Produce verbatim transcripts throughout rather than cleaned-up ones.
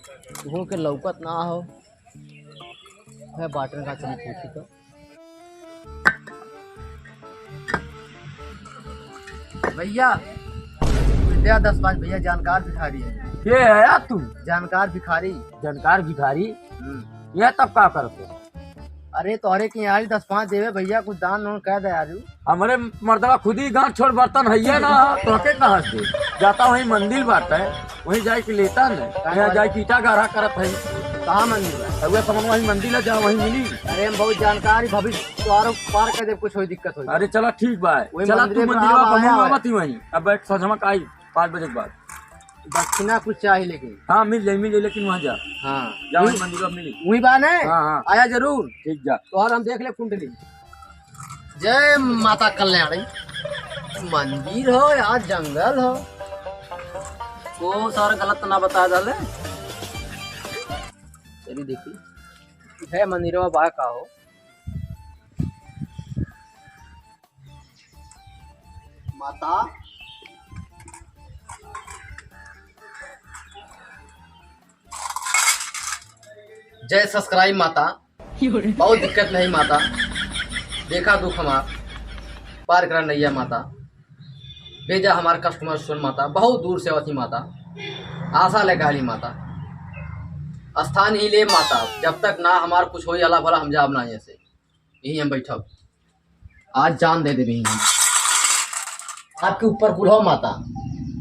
तुहू के लौकत ना हो। है बाटन का, चली पूछी तो। भैया, विद्या दस पाँच भैया, जानकार भिखारी है। के है यार तू? जानकार भिखारी। जानकार भिखारी? हम्म। यह तब का करत हो? अरे, तोहरे के यहाँ दस पाँच देवे भैया, कुछ दान वान कर दे यार। हमरे मर्दवा खुद ही गांठ छोड़ बर्तन हइये ना, तोहके कहाँ से दे? जाता वहीं मंदिर बाटे, वहीं जाए के लेता न, यहाँ जाए के ईटा गाढ़ा करत है। कहाँ मंदिर बा? उहे समनवा वहीं मंदिर है, जहाँ वहीं मिली। अरे, हम बहुत जानकार ही, भविष्य द्वारों पार कर दे, कुछ होई दिक्कत होई। अरे चला ठीक बा, वही चला मंदिर तू में मंदिर बा, आया हमहूँ है। आवत ही वहीं। अब एक सजमक आई पाँच बजे के बाद। दक्षिणा कुछ चाही लेकिन। हाँ, मिल जाई, मिल जाई, लेकिन वहाँ जा। हाँ। जा, वही वहीं मंदिर में मिली। वही बा ने? हाँ, हाँ। आया जरूर। ठीक जा। तो और हम देख ले कुंडली। जय माता कल्याणी। मंदिर हो या जंगल हो, को सारा गलत ना बता डाले। चलिए देखी, है मंदिरवा बा का हो? माता, जय ससकराई माता। बहुत दिक्कत नहीं माता, देखा दुख हमार, पार करा नैया माता। भेजा हमार कस्टमर सुन माता, बहुत दूर से आवत ही माता, आशा लेके आली माता। स्थान ही ले माता, जब तक ना हमार कुछ होई अला भला हम जाब ना यहाँ से, यहीं हम बैठब। आज जान दे देबे ही हम। आपके ऊपर कुल हो माता,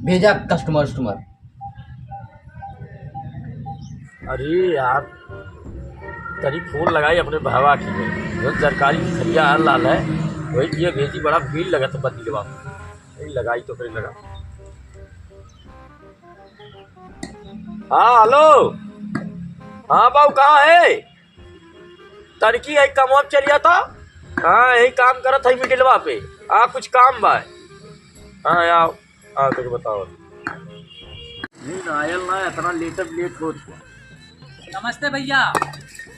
भेजा कस्टमर वस्टमर। अरे यार, तनी फोन लगाई अपने भावा की, जो सरकारी भिखरिया हर लाल है, वही किए भेजी, बड़ा भीड़ लगत है बदली के बाप। यही लगाई तो फिर लगा। हाँ, हेलो। हाँ बाबू, कहाँ है? तड़की है, कमवा पे चलिया था। हाँ, यही काम करत है मिडिलवा पे। हाँ, कुछ काम बा। हाँ, आओ। हाँ, तो बताओ। नहीं ना, आयल ना, इतना लेट, अब लेट होत बा। नमस्ते भैया।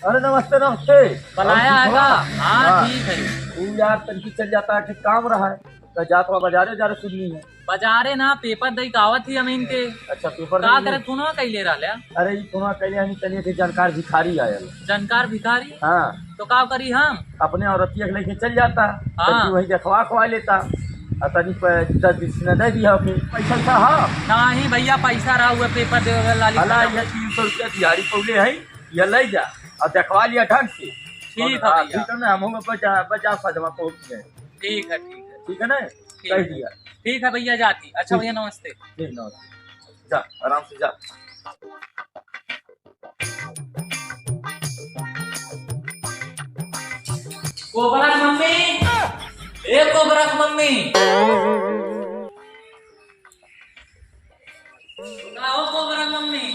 अरे नमस्ते, नमस्ते। बुलाया और है ठीक का? हो? हाँ, हाँ। ठीक है। तू यार, तड़की चल जाता है, कि काम रहा है। तो जात बा बाजारे, जा रहे सुननी है। बाजारे ना, पेपर दई के आवत ही हम इनके। अच्छा, पेपर का दई करे, है? फोनवा कइले रहले? अरे, ई फोनवा कइले हनी, तनी एक जानकार भिखारी आयल। जानकार भिखारी? हाँ। तो का करी हम? अपने औरतिया के लेके चल जाता, हाँ। तनी वही देखवा खवा लेता, आ तनी पे दस बीस न दे दिया ओके। पैसा वैसा हा? नहीं भैया, पैसा रहा हुआ पेपर देवे वाला लाली हला, खत्म। ये तीन सौ रुपया दिहाड़ी पौले है, ये ले जा और देखवा लिया ढंग से। ठीक है हाँ, भैया। ठीक है ना, हम होंगे बजा, बजा सजवा पहुँच गए। ठीक है, ठीक है। ठीक है ना? ठीक कह है। दिया। ठीक है भैया, जाती। अच्छा ठीक। भैया, नमस्ते। ठीक, नमस्ते। जा, आराम से जा। कोबरा की मम्मी, ए कोबरा की मम्मी। का हो कोबरा मम्मी?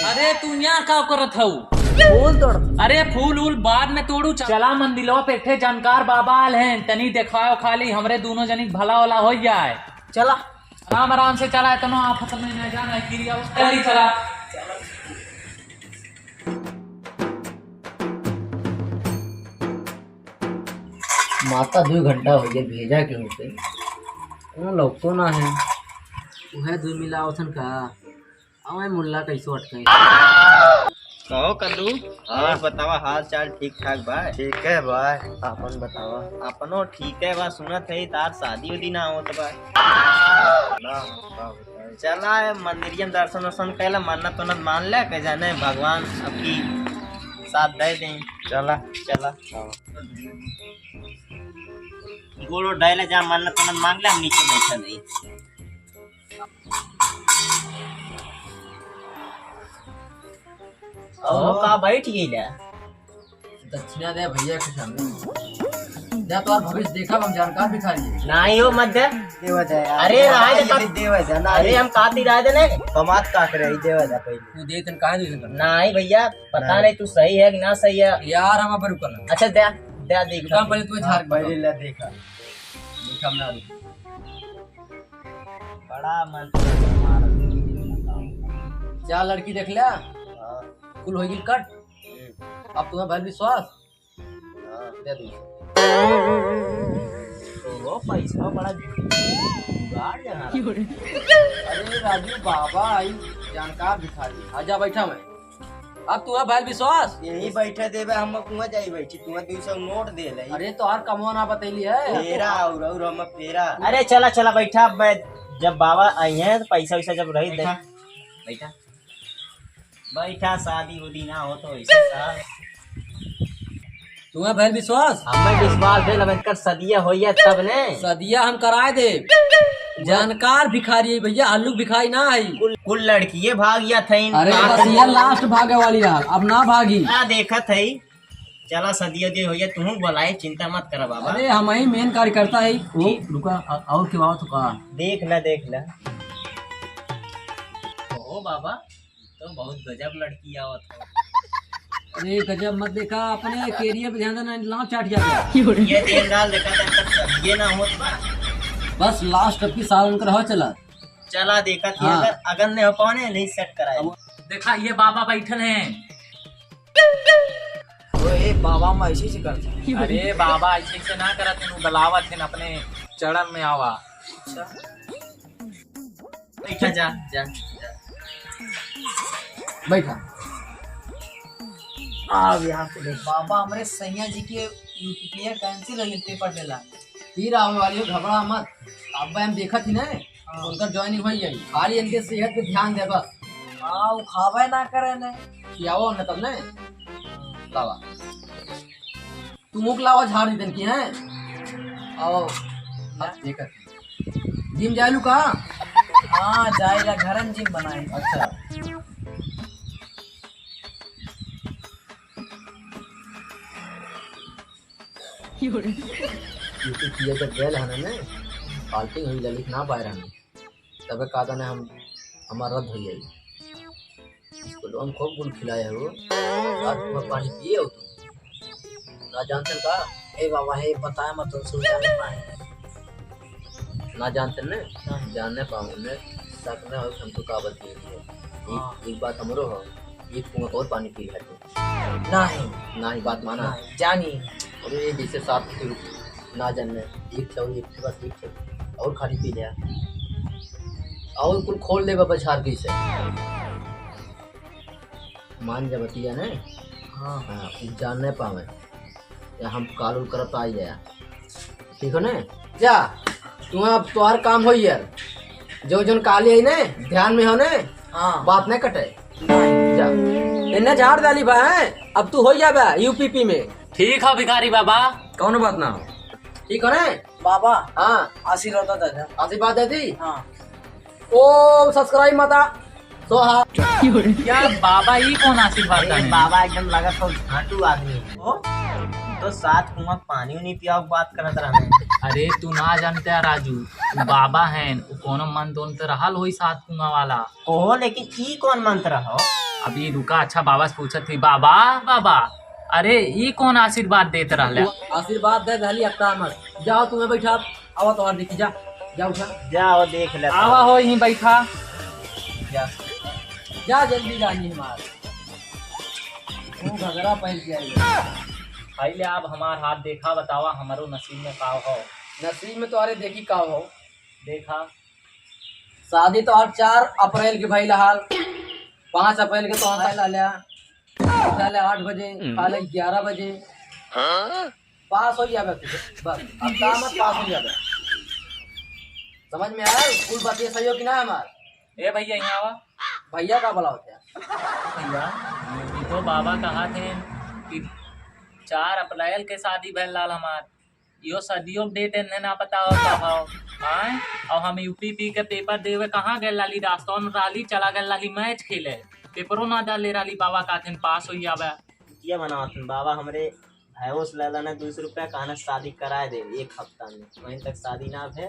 अरे तू यहाँ का करत हऊ? फूल तोड़। अरे फूल उल बाद में तोड़ू, च-, चला मंदिलवा पे एक ठे जानकार बाबा आल हैं, तनी देखवाओ खाली, हमरे दोनों जनी के भला वाला हो जाए। चला। आराम आराम से चला, इतनो आफत में न जाना है, गिर जाओ। जल्दी चला। माता दुइ घंटा होइ गए भेजा के होते, कोनो लौकतो ना है। उहे दुइ मिला आवथन का, अवे मुल्ला कैसो अटके। कहो कद्दू, और बतावा हाल चाल ठीक ठाक बा? ठीक है भाई, आपन बतावा। अपनो ठीक है बा, सुनत है तार शादी उदी ना होत बा। ना, ना होत है। चला, ए, मंदिरिया में दर्शन वर्शन कैला, मन्नत उन्नत मान ले, के जाने भगवान अबकी साथ दे दें। चला। चला। गोड़ो डायला जा, मन्नत उन्नत मांग ले, हम नीचे बैठा नहीं। ओ, का बैठ गइला? दक्षिणा दे भैया के सामने। जा तो भविष्य देखा, हम जानकार भिखारी है। नाही हो, मत दे। देवा जाए यार। अरे, रहा दे, ये देवा जाए ना। अरे, हम काती रहा दे ने। कमात का करे, देवा जाए पहले। तू दे, तन कहाँ दे, तन? नाही भैया, पता नाही। नाही तू सही है कि ना सही है। यार, हम अपन रुकल। अच्छा, दे, दे, देख। दुकान पहले तुम्हें झाड़ हाँ, पहले ला देखा। देखा हम ना रुक। बड़ा मन मार। चार लड़की देख लिया। हाँ। कुल हो गई कट। अब तुम्हें भर विश्वास? हाँ। दे दो। तो वो पैसा बड़ा जुगाड़ जाना। अरे राजू बाबा आई जानकार भिखारी। आजा बैठा मैं। अब तू भइल विश्वास? यही बैठे देबे, हम कुआं जाई बैठी, तू दुई सौ नोट दे ले। अरे तोहार कमवा ना बतैली है। फेरा और, और हम फेरा। अरे चला, चला बैठा, अब मैं जब बाबा आई हैं तो पैसा वैसा जब रही दे। बैठा। बैठा। बैठा, शादी उदी ना हो तो ऐसे साहब। तुम्हें भइल विश्वास? हमें विश्वास भइल, अब इनकर सदिया होइया तब ने। सदिया हम कराए दे। जानकार भिखारी है भैया, हल्लुक भिखारी ना है। कुल, कुल लड़किये भाग या थे। अरे बस ये लास्ट भागे वाली रहा, अब ना भागी। ना देखत है। चला सदिया दे होइया, तुहूँ बोलाए, चिंता मत करा बाबा। अरे हम ही मेन कार्यकर्ता है। वो रुका, अ-, और के बात का? देख ला, देख ला। ओ बाबा, तो बहुत गजब लड़की आवत हो। अरे गजब मत देखा, अपने कैरियर पे ध्यान देना, लाभ चाट जाता। ये दिन डाल देखा था, तब सब ये ना होत बा। बस लास्ट अब की साल उनकर हो चला। चला देखा थी, हाँ। अगर, अगर नहीं हो पाने, नहीं सेट कराए। अब देखा, ये बाबा बैठल हैं। ओ, ए, बाबा हम ऐसे से करते हैं। अरे बाबा ऐसे से ना करत हैं, वो बुलावत हैं अपने चरण में आवा। अच्छा। बैठा जा, जा, जा। बैठा। आ, यहाँ पे बैठ। बाबा, हमरे सैया जी के यूपीपीए कैंसिल हो गई पेपर देला। फिर आवे वाली हो, घबरा मत। अब हम देखत ही ना, हाँ। उनकर ज्वाइनिंग हो जाई। खाली इनके सेहत पे ध्यान दे बस। हाँ, वो खावे ना करे ने। खियावो न तब ने। लावा। तू मुख लावा झाड़ दी तनकी, हैं? आओ। अब देखत। जिम जाइलू का? हाँ, जाइला, घरन जिम बनाई। अच्छा। यूपीपीए जब गयल हन ने, पार्टी हुई ललित ना पाए रहन, तबे का जाने हम, हमार रद्द हो जाई। इसको लोग खूब गुल खिलाए हो, रात में पानी पिए हो तुम? ना जानते का? ए बाबा, हे बताए मत, उनसे जाने पाए। ना जानते ने? ना। जानने पाऊँ ने, शक न हो कि हम तो का बतिए। एक, हाँ। एक बात हमरो हो, एक कुआं और पानी पी ले तू। नहीं। नहीं, बात माना। नहीं, जानी। अरे, जैसे साथ के ना जानने, एक ठो, एक ठो, बस एक ठो। और खाली पी ले। और कुल खोल ले बाबा झाड़ के इसे। मान जा बतिया ने। हाँ। हाँ, उ जान नहीं पावे। या हम काल उल करत आई जाया। ठीक हो ने? जा, तू अब तोहार काम होई यार। जो जन काली आई ने, ध्यान में हो ने, हाँ। बात नहीं कटे। नहीं। जा। इन्हें झाड़ डाली बा, हैं? अब तू हो जाबे यूपीपी में। ठीक है भिखारी बाबा। कौनो बात ना हो। ठीक हो ने? बाबा। हाँ। आशीर्वाद दे दे। आशीर्वाद दे दी? हाँ। ओम सब्सक्राइब माता स्वाहा। यार बाबा, ई कौन आशीर्वाद अरे देने? बाबा एकदम लगत हो घाटू आदमी हो। तो सात कुआं पानी उनी पियाओ बात करत रहने। अरे तू ना जानते है राजू, उ बाबा हैं, उ कोनो मंत्र उंत्र रहल होई सात कुआं वाला। ओहो, लेकिन ई कौन मंत्र हो? अभी रुका, अच्छा बाबा से पूछत ही, बाबा, बाबा, अरे ई कौन आशीर्वाद देत रहले? आशीर्वाद दे रहली, अब का मत। जाओ तुम्हें बैठा, आवा तोहार देखी, जा, जा उठा। जा, वो देख ले। आवा हो, यहीं बैठा। जा। जा, जल्दी जा, नहीं मार। तू घगरा पहन के आई है। भाई ले, आप हमार हाथ देखा, बतावा, हमारो नसीब में का हो? नसीब में तो अरे देखी का हो। देखा। शादी तो हर चार अप्रैल के भइल हाल, पाँच अप्रैल के तो हम पहला लिया, पहले आठ बजे, पहले ग्यारह बजे। पास हो जाबे तू, बस, अब काम मत पास हो जाबे। समझ में आया? कुल बातें सही हो कि ना हमार? ए भैया, यहाँ आवा। भैया का बुलाओ क्या? भैया, ये तो बाबा कहा थे कि चार अप्रैल के शादी भइल लाल हमार, यो सदियों डेट इन्हें ना पता होता हो। आय? और हम यूपीपी के पेपर देवे कहाँ गए लाली, रास्ता में राली चला गए लाली मैच खेले, पेपरों ना डाले राली, बाबा का थे पास हो जाबे। ये बनावत बाबा हमरे भैंस ले लेने दो सौ रुपया, कहने शादी कराए दे एक हफ्ता में, वहीं तक शादी ना भे,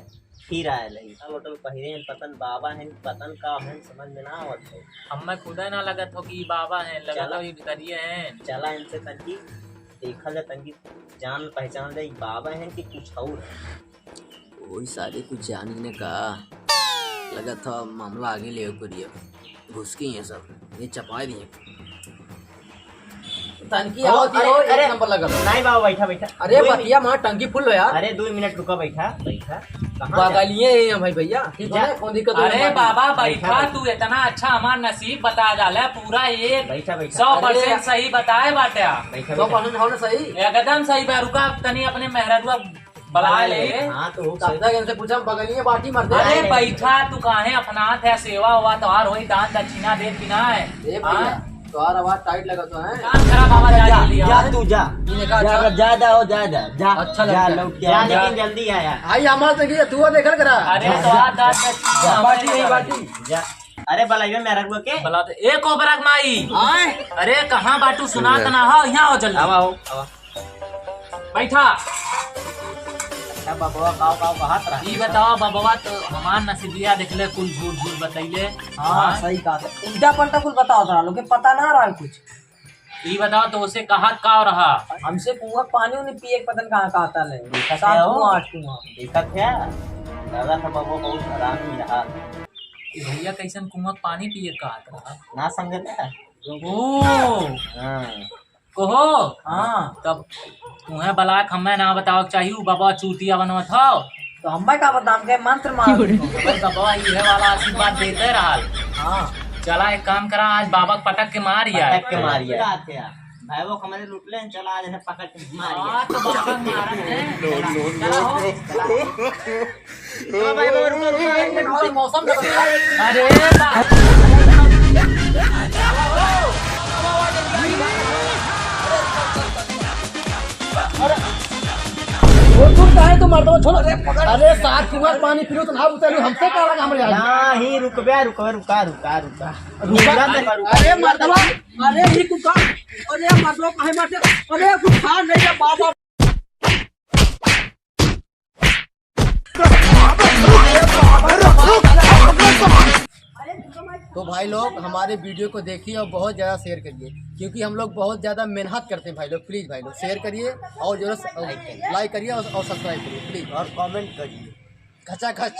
फिर आए लही। सब होटल पहिरे हैं, पतन बाबा हैं, पतन का हैं, समझ में ना आवत है। हमें खुदा ना लगत हो कि बाबा हैं, लगत चला। हो ये भितरिये हैं। चला इनसे तनकी देखा जा, तनकी जान पहचान ले, बाबा हैं कि कुछ और है। ओई सारे कुछ जानी न का, लगत हो मामला आगे ले करिए, घुस के ये सब, ये चपाए दिए। तनकी ओ, आवत ही अरे, हो, एक अरे, नंबर लगल। नहीं बाबा, बैठा, बैठा। अरे दो बतिया, मिनट। मार टंकी फुल हो यार। अरे, दो मिनट रुका, बैठा, बैठा। कहाँ बगलिए ही है भाई भैया। ठीक है, कौन दिक्कत है? अरे बाबा, बैठा, बैठा। तू इतना अच्छा हमार नसीब बता डाले, पूरा एक बैठा, बैठा। सौ परसेंट अरे। सही बताए बाटे। बैठा, सौ परसेंट हो ना सही? एकदम सही बा। रुका, तनी अपने मेहररुआ बला ले। हाँ, तो वो कागजा के इनसे पूछा, बगलिए बाटी मर दे। अरे बैठा, तू काहे अपनात है? सेवा हुआ तोहार होई, दान दक्षिणा दे बिना है। ए भैया, हाँ? तोहार आवाज टाइट लगा तो है। काम करा बाबा, जा जा, जल्दी जा। जा तू जा। ये देखा, जा, अच्छा। जा, जा, हो, जा, जा, जा। अच्छा जा, लगता है। लौट के जा, आ, जा। लेकिन जल्दी आया। भाई, हमार देखिए, तू देखल करा। अरे, जा, तो जा, आ, जा, जा, जा, जा, बाटी नहीं, बाटी। जा। अरे, बलाइबे मेहररुआ के। बला तो, ए कोबरा के माई। आए? अरे, कहाँ बाटू, सुनात ना हो, यहाँ हो जल्दी। आवा, हो, आवा। बैठा। अच्छा बबवा, काव काव कहत रहा? ई बतावा बबवा, तो हमार नसीबिया देखले, कुल झूठ झूठ बतैले। हाँ, हाँ। सही कहा। उल्टा पलटा कुल बतावत रहा, लोग के पता ना रहा कुछ। ई बतावा, तो उसे कहत काव रहा? हमसे कुआं पानी उनी पिए के पता न कहाँ कहत रहे। देखत सात है हो? कुआं, आठ कुआं। देखत है? दादा था बबवा बहुत हरामी रहा। ई भैया कैसन कुआं पानी पिए कहत रहा? ना समझे ना? ओ। हाँ। कहो। हाँ। तब तुम्हें बलाक हमें ना बतावे के चाहिए, उ बाबा चूतिया बनवत हो। तो हमें का बता, हमके मंत्र मार। अरे बाबा, इहे वाला आशीर्वाद देते रहल। हाँ। चला, एक काम करा, आज बाबा के पटक के मार यार। पटक के मार यार। भाई, वो हमारे लूट ले, चला, आज इन्हें पकड़ के मार यार। हाँ, तो बाबा मारत है। नो, नो, नो, चला हो, नो। चला। चलो भाई, बाबा, रुको, रुको, एक मिनट, रुको। मौसम का बता। अरे बा- वो तू काहे तू मर्दवा छोड़? अरे सात कुआं पानी पियो तो ना उतरू, हमसे का लगा हमरे आज? नाही, रुकबे, रुकबे, रुका, रुका, रुका। रुका। अरे मर्दवा, अरे ही कुका, अरे मर्दवा काहे मारते? अरे कुका नहीं रे बाबा। तो भाई लोग, हमारे वीडियो को देखिए और बहुत ज़्यादा शेयर करिए, क्योंकि हम लोग बहुत ज़्यादा मेहनत करते हैं भाई लोग। प्लीज़ भाई लोग, शेयर करिए और जरूर से लाइक करिए और, और सब्सक्राइब करिए प्लीज़। और कमेंट करिए। खचाखच।